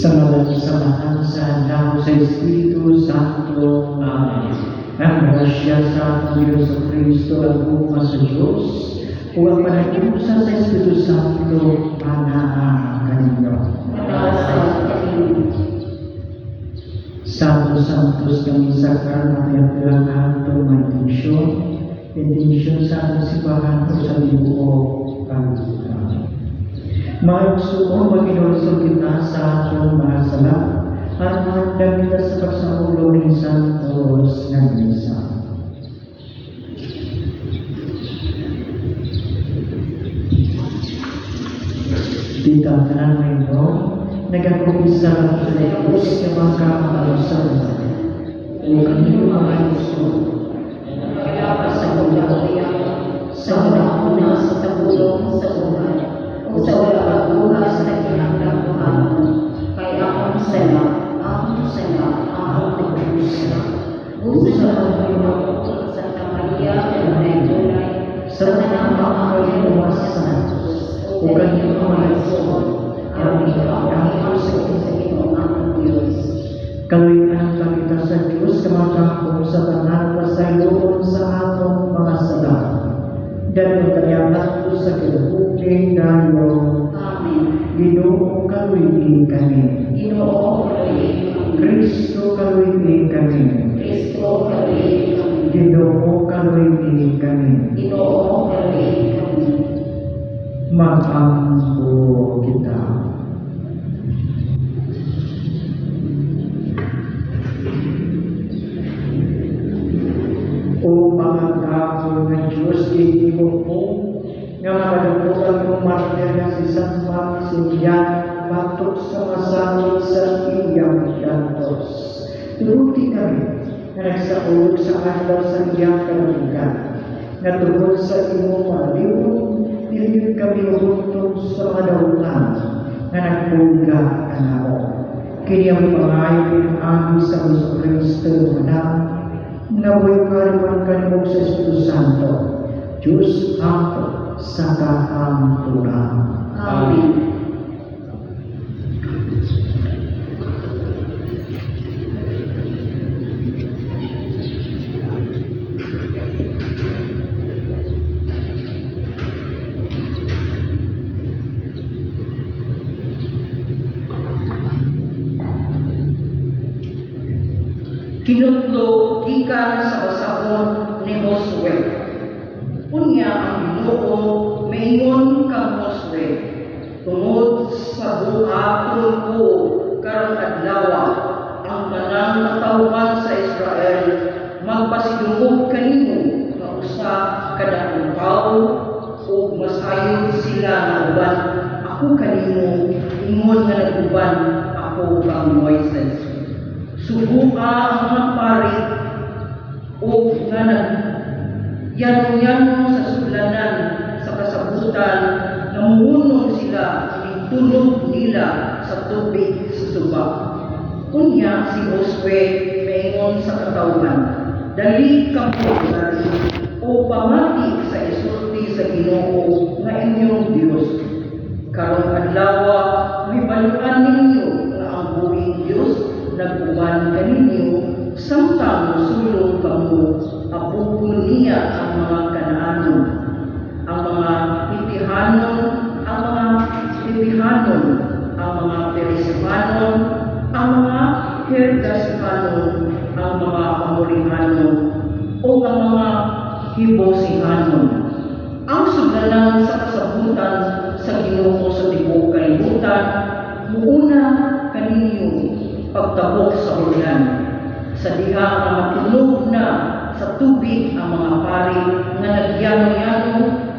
Sa ngalan sa Amahan, sa Anak, sa Espiritu Santo. Amen. Ang grasya sa atong Ginoong Kristo, ang gugma sa Diyos, ug ang panaghiusa sa Espiritu Santo, manaa kaninyo. Sa Santo Santos kami sa karon ang atong mga intensyon, intensyon sa atong simbahan o sa tibuok kalibutan. Mga igsuon, maghinulsol kita sa atong mga sala at mahandam kita sa pagsaulog ni Santos nga Misa. Dito ang tanan ngayon, nagakupisa sa Diyos nga makakaalusan o kanino mga igsuon sa sa una sa pulong sa buhay o sa wala pagbuhat sa kinahanglang buhaton, kay akong sala, akong sala, akong nagdusa. Busa sa pagbuhat Santa Maria, Dunay-Dunay, sa tanang mga mga santos o kanino mga igsuon ang ikaw sa Ginoo among Dios. Kaluy-an kita sa Diyos kamakakong sa tanan pasayloon sa atong mga sala. Dahil kanya sa kinabuking dayon. Amen. Ginoo, kaluy kami. Ginoo, kaluy kami. Kristo, kaluy kami. Kristo, kaluy kami. Ginoo, kaluy kami. Ginoo, kaluy kami. Mag-ampo kita. O mga tao nga Diyos, ihimo mo nga makadungog ang iyong martir nga si San Maximian batok sa masakit sa iyang gantos. Turuti kami nga nagsaulog sa adlaw sa iyang kalunggan, nga tungod sa imong panalipon, dili kami ubuntong sa mga dautan nga nagpulga kanamo. Kini ang pangayo pinaagi sa Hesus Kristo anak, nga buhay karipan kanimo sa Espiritu Santo, Diyos hangtod sa kahangturan. Amen. Kinutlo gikan sa basahon ni Josue. Unya ang Ginoo maingon kang Josue, tungod sa buhaton ko karong adlaw ang tanang katawhan sa Israel magpasidungog kanimo nga usa ka dakong tawo ug masayod sila nga uban ako kanimo ingon nga nag-uban ako kang Moises. Subuka ang mga pari ug nga nag yano-yano sa sudlanan sa kasabutan nga muhunong sila inig nila sa tubig sa suba. Unya si Josue maingon sa katawhan, dali kamo dali o pamati sa isulti sa Ginoo nga inyong Dios. Karong adlaw mibaluan ninyo nga ang buhing Dios nag-uban kaninyo samtang mosulong kamo abugon niya ang mga Kanaanon, ang mga Hitihanon, ang mga Hibihanon, ang mga Perisihanon, ang mga Girgasihanon, ang mga Amorihanon, o ang mga Hibosihanon. Ang sudlanan sa kasabutan sa Ginoo sa tibuok kalibutan, muuna kaninyo pagtabok sa Jordan. Sa diha nga matunog na sa tubig ang mga pari nga nagyano-yano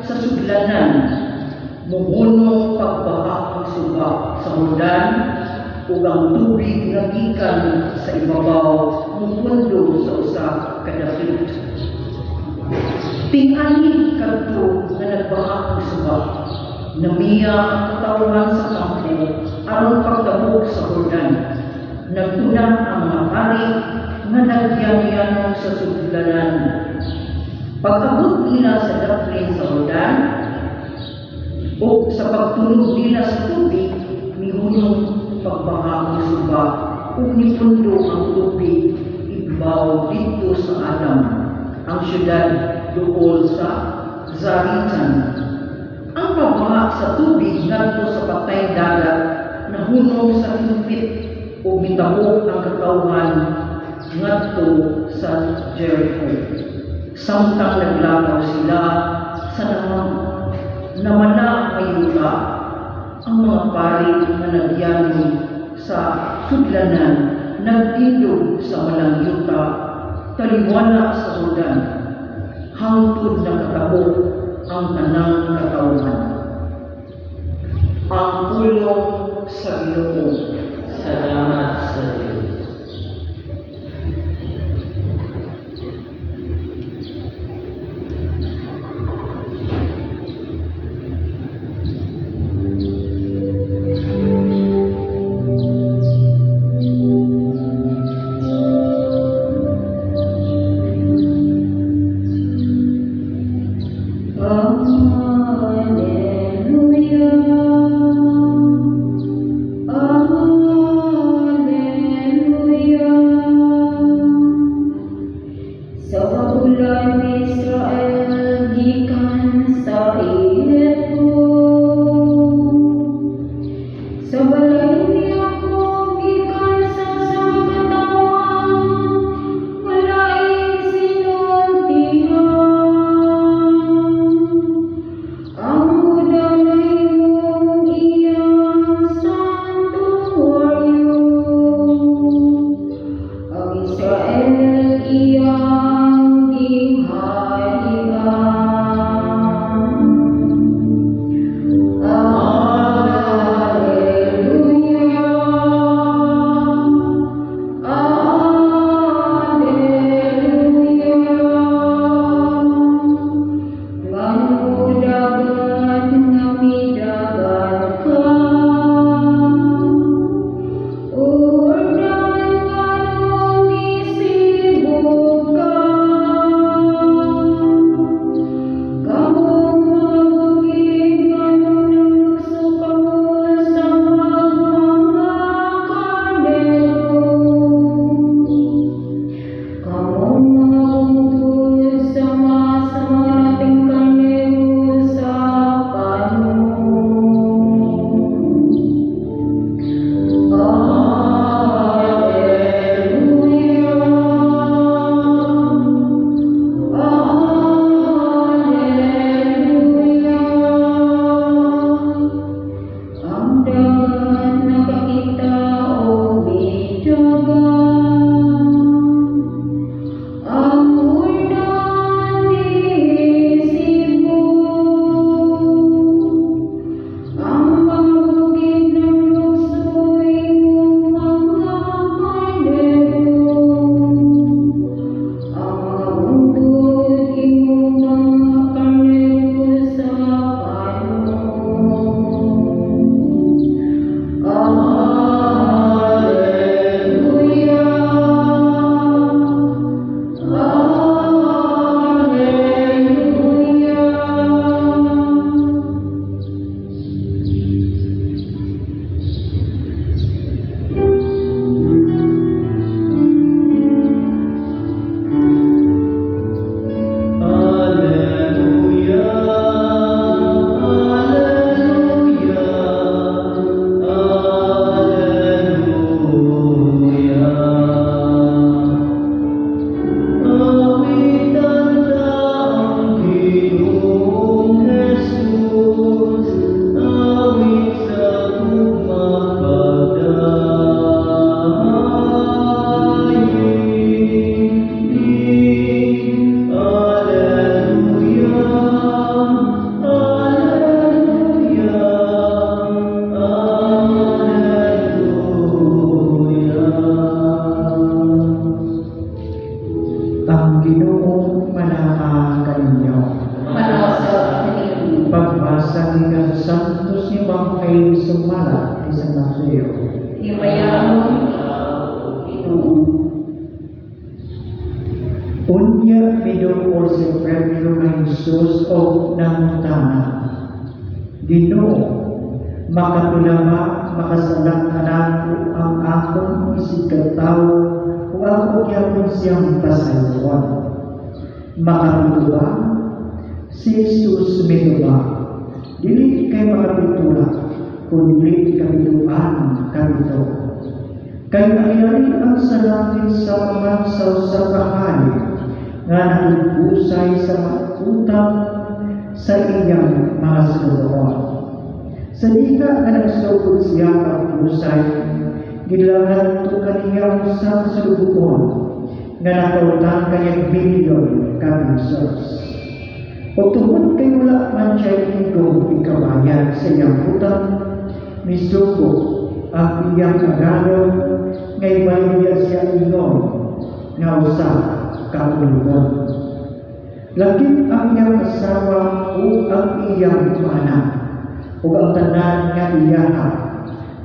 sa sudlanan, muhunong pagbaha ang suba sa Jordan ug ang tubig nga gikan sa ibabaw mupundo sa usa ka dapit. Ting-ani kadto nga nagbaha ang suba. Namiya ang katawhan sa kampo aron pagtabok sa Jordan. Nag-una ang mga pari nga nagyano-yano sa sudlanan. Pag-abot nila sa daplin sa Jordan o sa pagtunog nila sa tubig, mihunong pagbaha ang ug nipundo ang tubig ibabaw didto sa Adam, ang syudad duol sa Zaritan. Ang pagbaha sa tubig ngadto sa Patay Dagat nahunong sa hingpit ug mitabok ang katawhan ngadto sa Jericho. Samtang naglakaw sila sa namana nga yuta, ang mga pari nga nagyanoy sa sudlanan nagtindog sa malang yuta taliwala sa Jordan hangtod nakatabok ang tanang katawhan. Ang pulong sa Ginoo. Salamat sa Diyos. Alleluia. Alleluia. Sa kabulan ni Israel gikan sa Ehipto, sa balay ni Jacob gikan sa sangkatauhan, walaing sinultihan. Ang Huda nahimong iyang santuwaryo, ang Israel iyang gingharian. Alleluia, Alleluia. Manudagan nga midagan ka, Ordan nga lumisibog ka. Kamong mga bukid, nganong naglukso kamo sa mga karnero? Kamong mga bungtod sama sa mga nating karnero sa panon. Alleluia, Alleluia. Ang dagat nakakita og midagan, ang ulan nisibog, ang mga bukid naglukso imong mga karnero, ang mga bungtod imong mga karnero sa panon. Alleluia, Alleluia. Alleluia, Alleluia, Alleluia. Awitan ta ang Ginoong Jesus, awit sa gugma pagdayin. Alleluia, Alleluia, Alleluia. Ang Ginoo manaa kaninyo. Manausap kaninyong. Pagbasa gikan sa Santos nga Ebanghelyo sumala ni San Mateo. Himayaon ikaw, Ginoo. Unya miduol si Pedro kay Jesus og nangutana, "Ginoo, makatulama makasalat kanako ang akong akong isig katawo ug ako gyapon siyang pasayloon? Makapito ba? Si Jesus mitubag, "Dili kay makapito ra, kundi kapituan kapito. Kay nailari ang sa langit sa mga sa usa ka hari nga nakigusay sa mga utang sa iyang mga sulugoon. Sa diha nga nagsugod siya pag-usay, gilangat kaniya ang usa ka sulugoon nga nakautang kaniya milyon ka pesos. Ug tungod kay wala man siya igong ikabayad sa iyang utang, misugo ang iyang agalon nga ibaligya siya ingon nga usa ka uligon. Lakip ang iyang asawa ug ang iyang mga anak ug ang tanan nga iyaha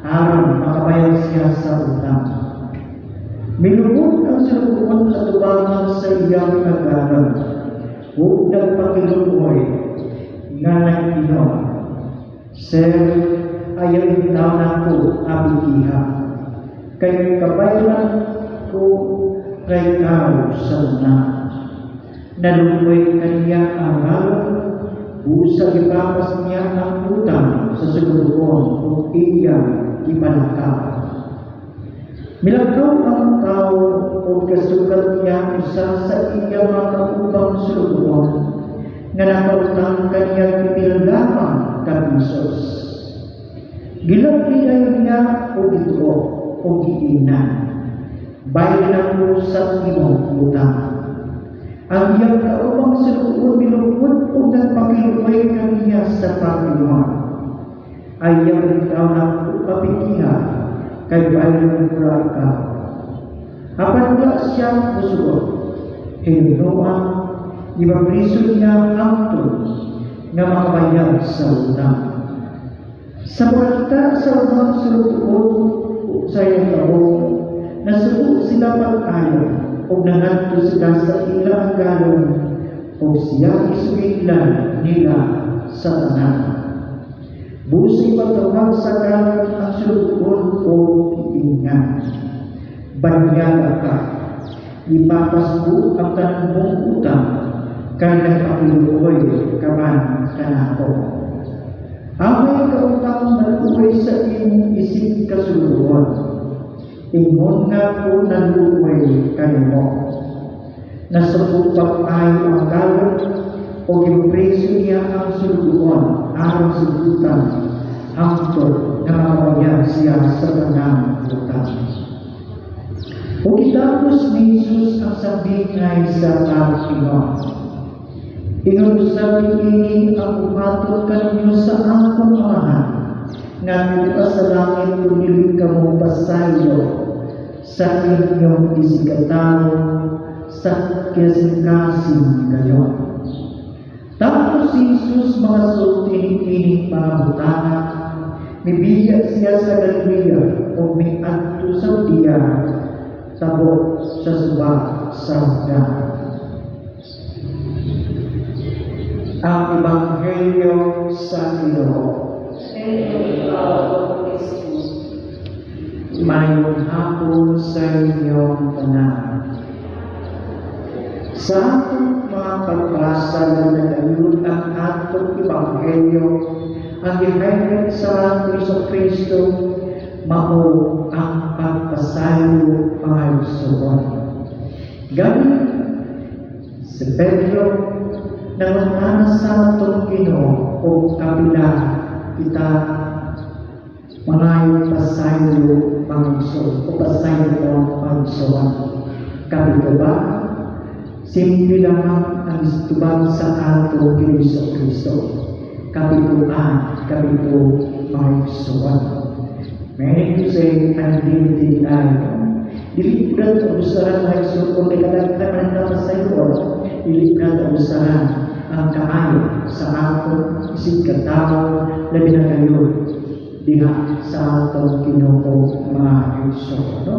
aron makabayad siya sa utang. Milubot ang sulugoon atubangan sa iyang agalon ug nagpakiluoy nga nag-ingon, 'Sir, ayaw intawn ako abigiha, kay kabayran ko kay ikaw sa una.' Naluoy kaniya ang agalon, busa gipapas niya ang utang sa sulugoon ug iyang gipalakaw. Milakaw ang tao ug kasugat niya usa sa iyang mga kaubang sulugoon nga nakautang kaniya pipila lamang ka pesos. Gilabli dayon niya og gituo ug giingnan, 'Bayad ako sa imong utang.' Ang iyang kaubang sulugoon milupod ug nagpakiluoy kaniya sa pag-ingon, 'Ayaw intawn ako apikiha, kay bayron ko ra ikaw.' Apan wala siya musugot. Hinumduma, gipapriso niya hangtod nga makabayad sa utang. Sa pagkakita sa ubang sulugoon sa iyang kabog, nasubo sila pag-ayo ug nangadto sila sa ilang agalon ug siya gisugidlan nila sa tanan. Busa ipatawag sa agalon ang sulugoon ug giingnan, 'Banyaga ka, ipapas ko ang tanan mong utang kay nagpakiluoy ka man kanako. Angay ka untang maluoy sa imong isig kasulugoon, ingon nga ko naluoy kanimo.' Nasubo pag-ayo ang agalon ug gipreso niya ang sulugoon aron sugtan hangtod nga makabayad siya sa tanang utang." Ug gitapos ni Jesus ang sambingay sa pag-ingon, "Ingon usab niini ang muhatod kaninyo sa akong Amahan nga didto sa langit kung dili kamo pasaylo sa inyong isigkatawo sa kasing-kasing kayo." Tapos si Jesus makasulti ining mga butanga, mibiya siya sa Galilea ug miadto sa Judea tabok sa suba sa Jordan. Ang Ebanghelyo sa Ginoo. Mayong hapon sa inyong tanan. Sa atong mga pagbasa na nagayod ang atong Ebanghelyo, ang gihighlight sa atong Hesus Kristo mao ang pagpasaylo, mga igsoon. Gani si Pedro nangutana sa atong Ginoo og kapila kita mga pasaylo, mga igsoon, o pasaylo, mga igsoon. Kapito ba? Simple lamang ang tubag sa ato Hesus Kristo. Kapituan, kapito, mga igsoon. Meaning to say, unlimited ay. Dili po nato abusaran, mga igsoon, kung may kadaghan man na pasaylo, dili po nato abusaran ang kaayo sa atong isig katao, labi na kayo diha sa atong Ginoo, mga igsoon, no?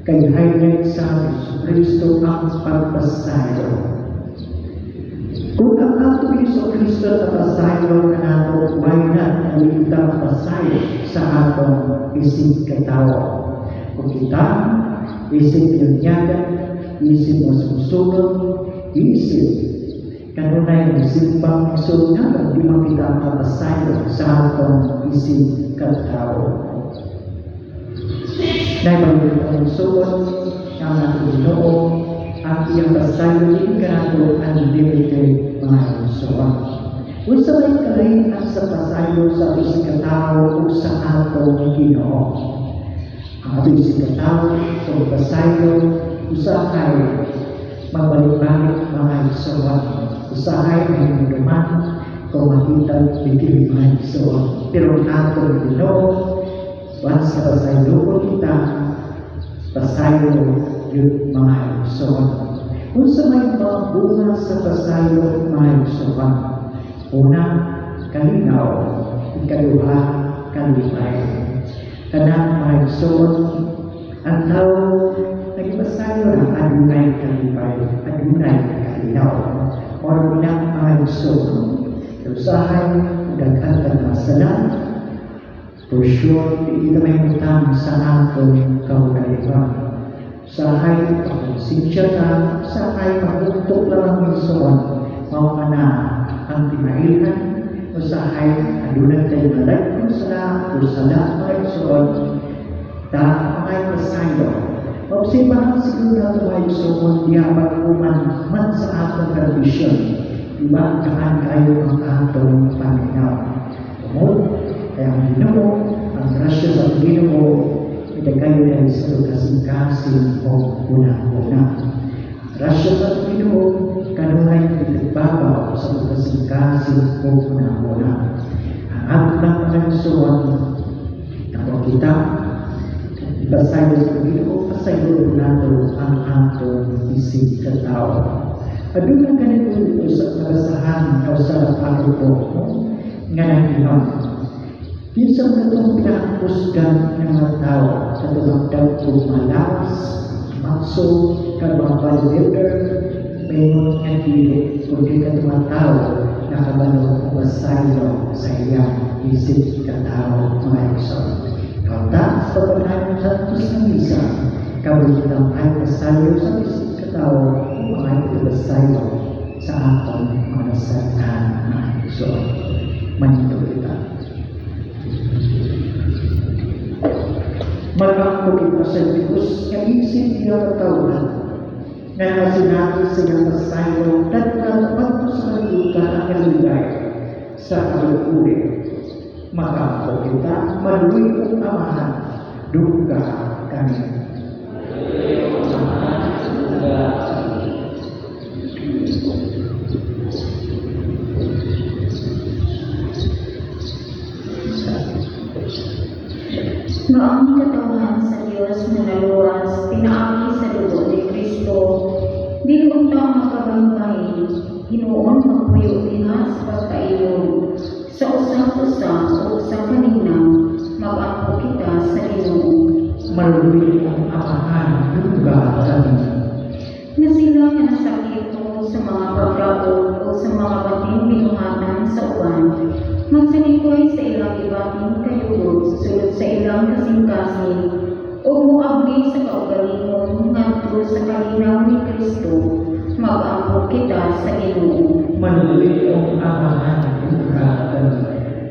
Kay highlight sa Hesus Kristo ang pagpasaylo. Kung ang atong Hesus Kristo napasaylo kanato, why not dili ta mapasaylo sa atong isig katao? Kung kita, isip binunyagan, isip masumusunod, isip kanunay simbang so nga di man kita mapasaylo sa atong isip katao. Naibalibid ang suot ang atong Ginoo ang iyang pasaylo dili kanato unlimited, mga igsoon. Unsa may kalahian sa pasaylo sa isip katao ug sa atong Ginoo? Ang atong isip katao sa pasaylo usahay magbalik-balik, mga igsoon. Usahay mahinumduman kung makita dili, mga igsoon. Pero ang atong Ginoo, once na pasaylo ko kita, pasaylo yun, mga igsoon. Unsa may mga bunga sa pasaylo, mga igsoon? Una, kalinaw. Ikaduha, kalipay. Kanang, mga igsoon, ang tao nagpasaylo na adunay kalipay, adunay kalinaw. Or unang, mga igsoon, usahay daghan ka mga sala, for sure, di kita mahimutang sa atong kaugalingon. Usahay, pakonsensya ka, usahay, pagtuntok lang ang igsoon, mao ka na ang timailhan, usahay, adunay tayo malay kung sala, o sala, mga igsoon, ta mga pasaylo. Maobserbahan siguro nato, mga igsoon, diha pag-uman man sa atong kondisyon, diba, kaan kayo ang atong paminaw. Tungod, kaya ang Ginoo, ang grasya sa Ginoo, kayo dahil sa kasing-kasing o una-una. Grasya sa Ginoo, kanunay nagbabaw sa kasing-kasing o una-una. Ang atong lang mga igsoon, ako kita, ipasaylo sa Ginoo, pasaylo nato ang atong isip katao. Aduna ganito sa nabasahan o sa ko nga nag-ingon. Kinsa man itong pinakakusgan ng mga tao sa itong dagkong malawas, matso, kag mga bodybuilder, mayroon nga dili, kundi katong mga tao nakabalo pasaylo sa iyang isip katao, mga igsoon. Kaunta sa pagpanayon sa Santos ng Misa, kabulit kitang ay pasaylo sa isip katao, mga pasaylo sa atong mga nasaktan, mga igsoon. Manito kita. Mag-ampo kita sa Diyos nga isip iya katawhan nga nasinati sa iyang pasaylo dagdag padto sa kalibutan ang kalugay sa kalukuri. Mag-ampo kita, maluwi kong Amahan, duga kami. Nga ang katawhan sa Dios nga naluwas pinaagi sa dugo ni Kristo, dili unta makabahin, hinuon magpuyo diha sa pagkailog sa usang-usa ug sa kalinaw. Mag-ampo kita sa Ginoo. Maluwi ang Amahan, duga kami. Nga sila nga nasakit tungod sa mga pagdaot o sa mga bating binuhatan sa uban, magsalikoy sa ilang ibating kayugot sulod sa ilang kasing-kasing ug moabli sa kaugalingon ngadto sa kalinaw ni Kristo. Mag-ampo kita sa Ginoo. Maluwi ang Amahan, duga kami.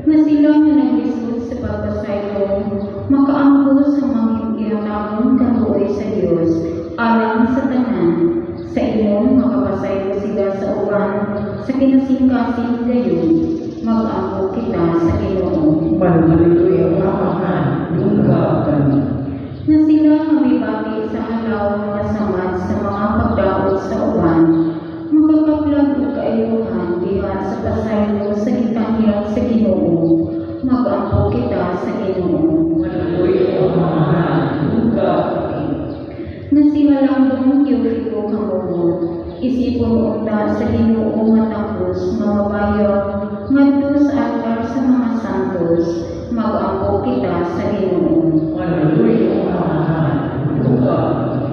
Nga sila nga naglisod sa pagpasaylo makaampo sa mga gihatagon kaluoy sa Dios alang sa tanan, sa imong makapasaylo sila sa uban sa kinasingkasing gayon. Mag-ampo kita sa Ginoo. Maluwi ang Amahan, duga kami. Nga sila nga mibati sa halaw nga samad sa mga pagdaot sa uban, makakaplag og kaayuhan diha sa pasaylo sa gitanyag sa Ginoo. Mag-ampo kita sa Ginoo. Maluwi ang Amahan, duga kami. Nga sila lang Teofilo Kamugo, isipon unta sa Ginoo matapos mamabayaw ngadto sa altar sa mga santos. Mag-ampo kita sa Ginoo. Maluwi ang Amahan, duga kami.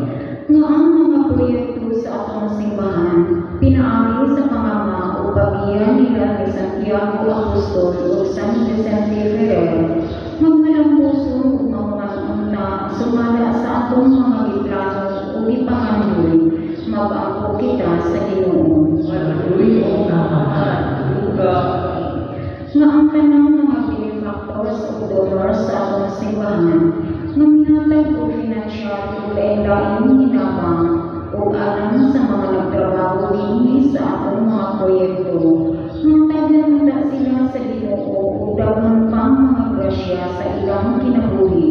Nga ang mga proyekto sa atong simbahan pinaagi sa pangama o pagiya nila ni Santiago Apostol ug San Vicente Ferrer magmalampuson ug mahuman unta sumala sa Mag-ampo kita sa Ginoo. Manaluyong Amahan, duga kami. Nga ang tanang mga benefactors ug donors sa atong simbahan nga mihatag og financial ug lain-laing hinabang ug alang sa mga nagtrabaho dinhi sa atong mga proyekto, hatagan unta sila sa Ginoo og daghan pang mga grasya sa ilang kinabuhi,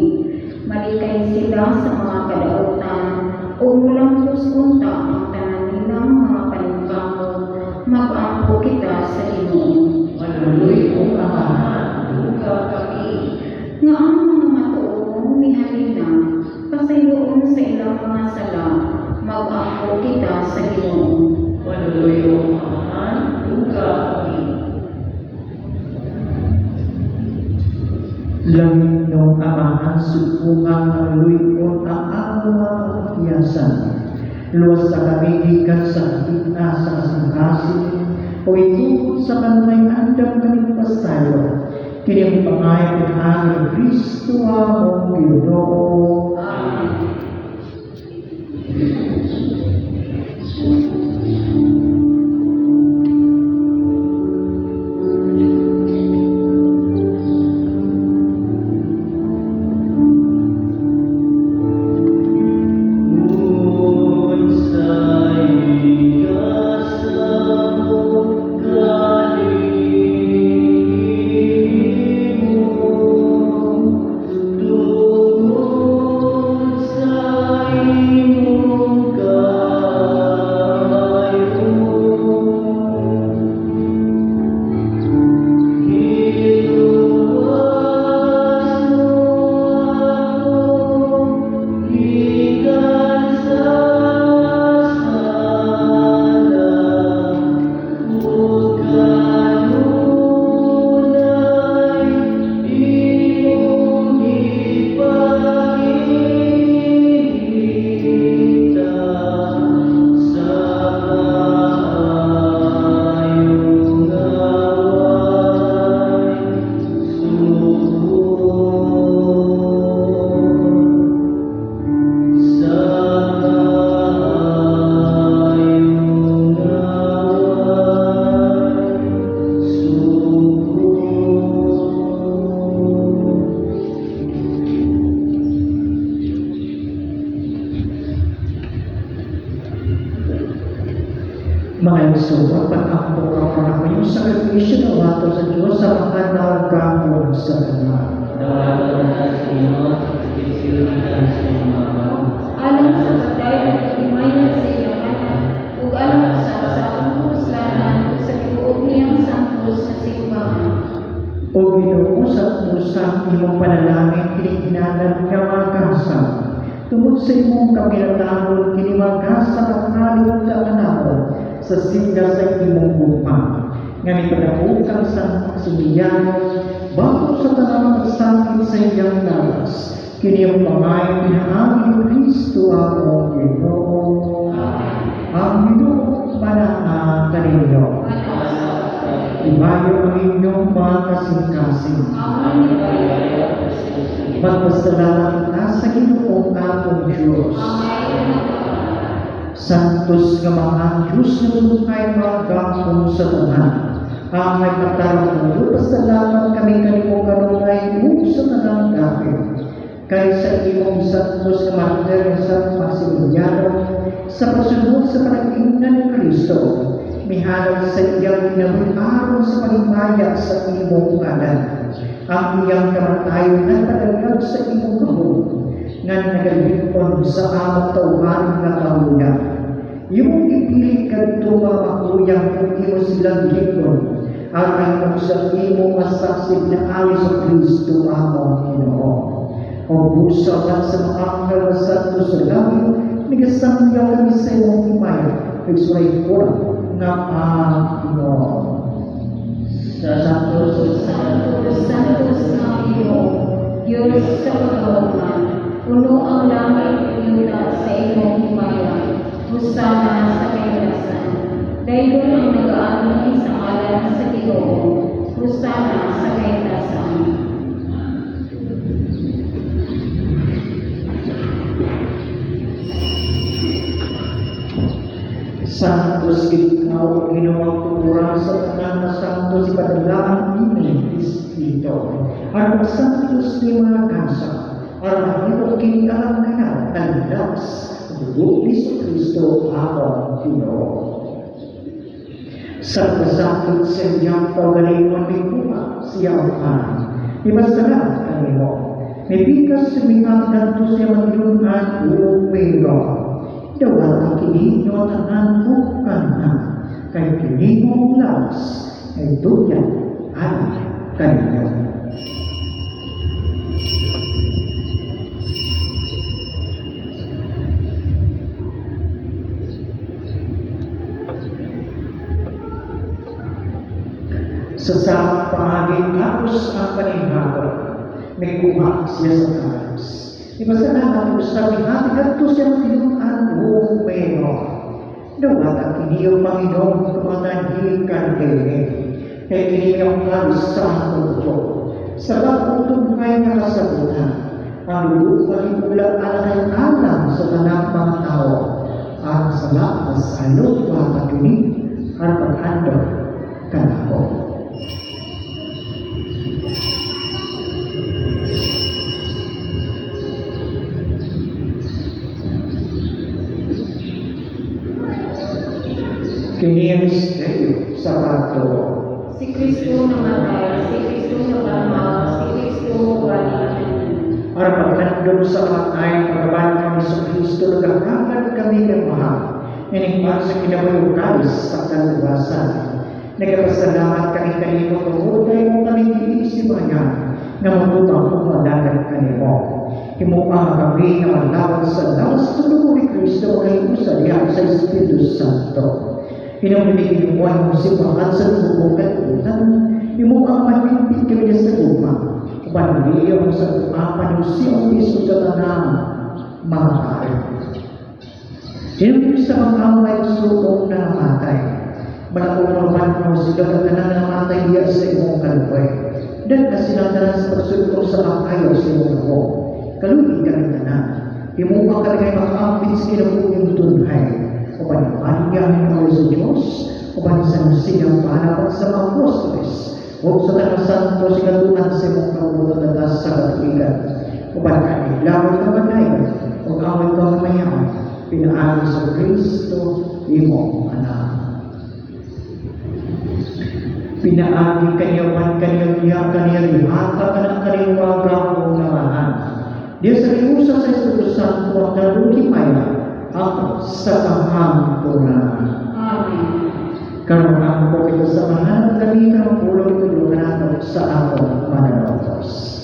malikay sila sa mga kadautan ug mulampos unta ang tanan nilang mga paningkamot. Mag-ampo kita sa Ginoo. Manaluyong Amahan, duga kami. Nga ang mga matuodong mihalin na pasayloon sa ilang mga sala. Mag-ampo kita sa Ginoo. Manaluyong Amahan, duga kami. Langitnong Amahan, supungang maluyon ang among mga kapatiyasan. Luwas sa kami gikan sa gitna sa kasing-kasing o itungkol sa kanunay andam kaming pasaylo. Kini ang pangayo pinaagi ni Kristo among Ginoo. Amen. Unsay kasabot kanimo tungod sa imong kaayo, Giluwas mo ako gikan sa sala ug kanunay imong gipakita sa maayong walay suod, sa maayong walay suod. Mga igsoon, pag-ampo karon ako yung sakripisyo na wato sa Diyos sa makanawag sa tanan. Dawaton ta sa Ginoo ang sakripisyo gikan sa imong mga kamot. Alang sa pagdayon ug himaya sa iyang ngalan, ug alang usab sa atong kapuslanan ug sa tibuok niyang santos nga simbahan. O Ginoo, sa usang imong panalangin kini kinahanglan nga mga gasam. Tungod sa imong kaminatahon kini mga gasam ang halig sa kanamo sa sigla sa imong gugma. Nga mipadako kang San Maximiliano bago sa tanang nagsakit sa iyang lawas. Kini ang pangayo pinaagi ni Kristo among Ginoo. Ang Ginoo manaa kaninyo. Ibayo ang inyong mga kasing-kasing. Magpasalamat kita sa Ginoong atong Diyos. Santos nga mga Diyos nga bukay mga gapong sa tanan. Angay matarong mundo, pasalamat kami kanimo kanunay ug sa tanang dapit. Kay sa imong santos nga martir nga San Maximiliano, sa pasunod sa panag-ingnan ni Kristo, mihalad sa iyang kinabuhi aron sa paghimaya sa imong ngalan. Ang iyang kamatayon nagpadaglag sa imong gahom, nga nagalikon sa among tawhan nga kahuyang. Imong gipili kadto mga makuyang kung imo silang gilikon, aron sa imo masaksi pinaagi sa Kristo among Ginoo. O busa sa mga anghel nga santo sa langit, nagasangyaw kami sa imong himaya, nagsulay nga Panginoon. Santos, Santos, Santos nga Ginoo, Diyos sa kagahugman, puno ang langit ug yuta sa imong himaya. Hosana sa kahimtasan. Daylon ang nagaanhi sa ngalan sa Ginoo. Hosana sa kahimtasan. Santos gid ikaw, Ginoong tuburan sa tanan na santos, ipadala ang imong Espiritu. Aron magsantos ni mga gasa, aron mahimo kini alang kanang lawas dugo ni Kristo among Ginoo. Sa pasakit sa iyang kaugalingon, mikuha siya ang pan. Ipasalamat kanimo. Mipikas sa mga kadto siya maglunan ug pero. Dawata kini inyo tanan ug kanha. Kay kini mong lawas ay dugyan alang kaninyo. Sa samang paagi tapos ang panihapon, mikuha siya sa kalis. Ipasalamat usab mihati kadto siya magtinuod-an ug miingon. Dawata kini o Panginoon kumananhi kanini. Kay kini ang kalis sa akong Diyos. Sa bag-ong tunghay nga kasabutan, ang dugo kahimula alang alang sa tanang mga tao. Ang sala masalo dawata kini aron paghandom kanako. Kini ang misteryo sa pagtuo. Si Kristo namatay, si Kristo nabanhaw, si Kristo mobalik. Aron paghandom sa kamatayon pagkabalik kang Kristo, nagahalad kami kay mahal. Niningpan sa kinabuhi ug kalis sa kaluwasan. Nagapasalamat kami kanimo tungod kay mo kami giisibayan nga mabutang ug malagad kanimo. Himoa kami nga malawat sa lawas sa dugo ni Kristo kay usa diha sa Espiritu Santo. Hinumdumi mo ang simbahan sa dugo kalibutan. Himoa mahimpit kami sa gugma. Uban niyo sa panusiong iso sa tanang mga tao. Hinumdumi sa mga amay suong na namatay. Malakuman mo sila sa tanan na namatay diya sa imong kaluoy. Dan na silang tanan sa pagsulong sa kakayo sa imong loob. Kaluoy kami tanan. Himoa kami kay makaambit sa kinabuhing tunhay. Uban niya ang sa Diyos, uban sa siyang panapat sa mga apostoles, ug sa tanang santo sa katunan sa imong kaubutan sa katuigan. Uban kanila ka banay, ug awit ka mayaman, pinaagi sa Kristo imong anak. Pinaagi kaniya man kaniya diha kaniya lihata kanang kaniyang wagahong namahan. Diya sa kiusa sa Espiritu Santo ang kalugi maya ako sa kahambulan. Amen. Karon ang po kita samahan kami karong pulong tulungan nato sa akong mananongkos.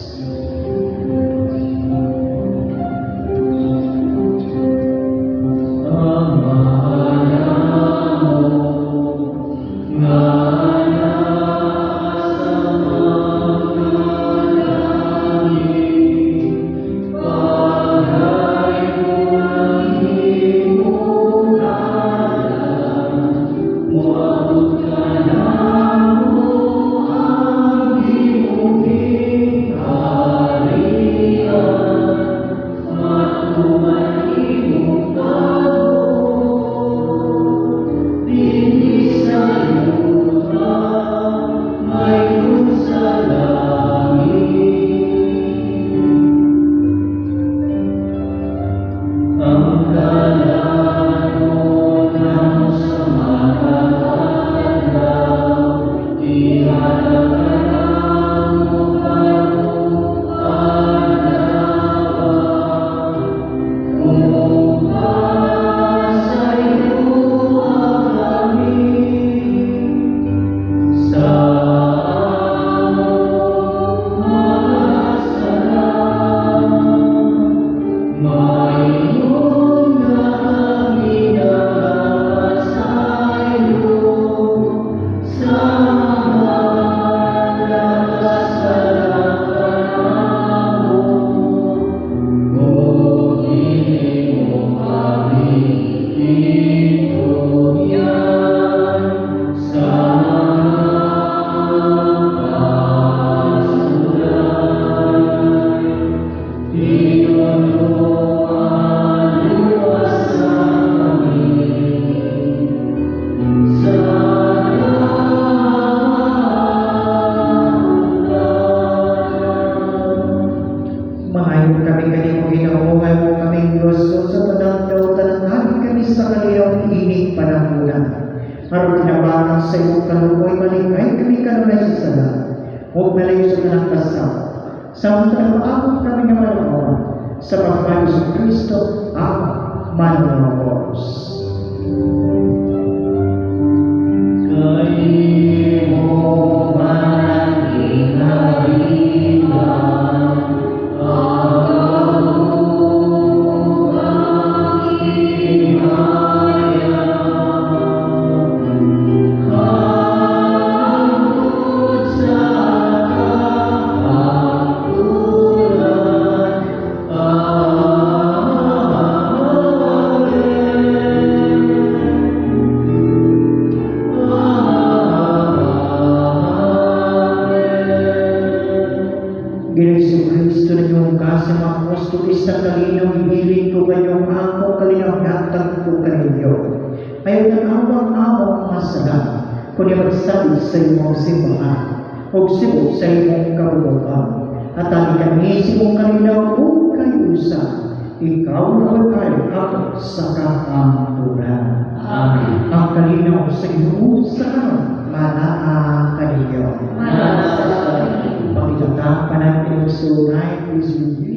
Kami kanimo, Ginoo, mo kaming Diyos sa tanang dautan, at kami sa kalinaw ining panahona. Aron tinabangan sa imong kaluoy, malikay kami kanunay sa sala ug malayo sa tanang kasama. Samtang nagpaabot kami nga manunoon sa pagpayo sa Kristo ang manunobos. Kay imo man ang gingharian, ang gahom, ang himaya, hangtod sa kahangturan. Amen. Amen. Ginoong Kristo, ninyong sa mga apostoles sa kalinaw, ibilin ko kayo, ang akong kalinaw hatag ko kaninyo. Ayaw tan-awa ang among mga sala, kundi magsalig sa imong simbahan, ug sibo sa imong kabubut-on. At hatagi kami sa imong kalinaw ug kayusa. Ikaw nga kay hapon sa kahangturan. Amen. Ang kalinaw sa Ginoo sa karon manaa kaninyo. Manaa sa Pakitata pa natin. So light is with you.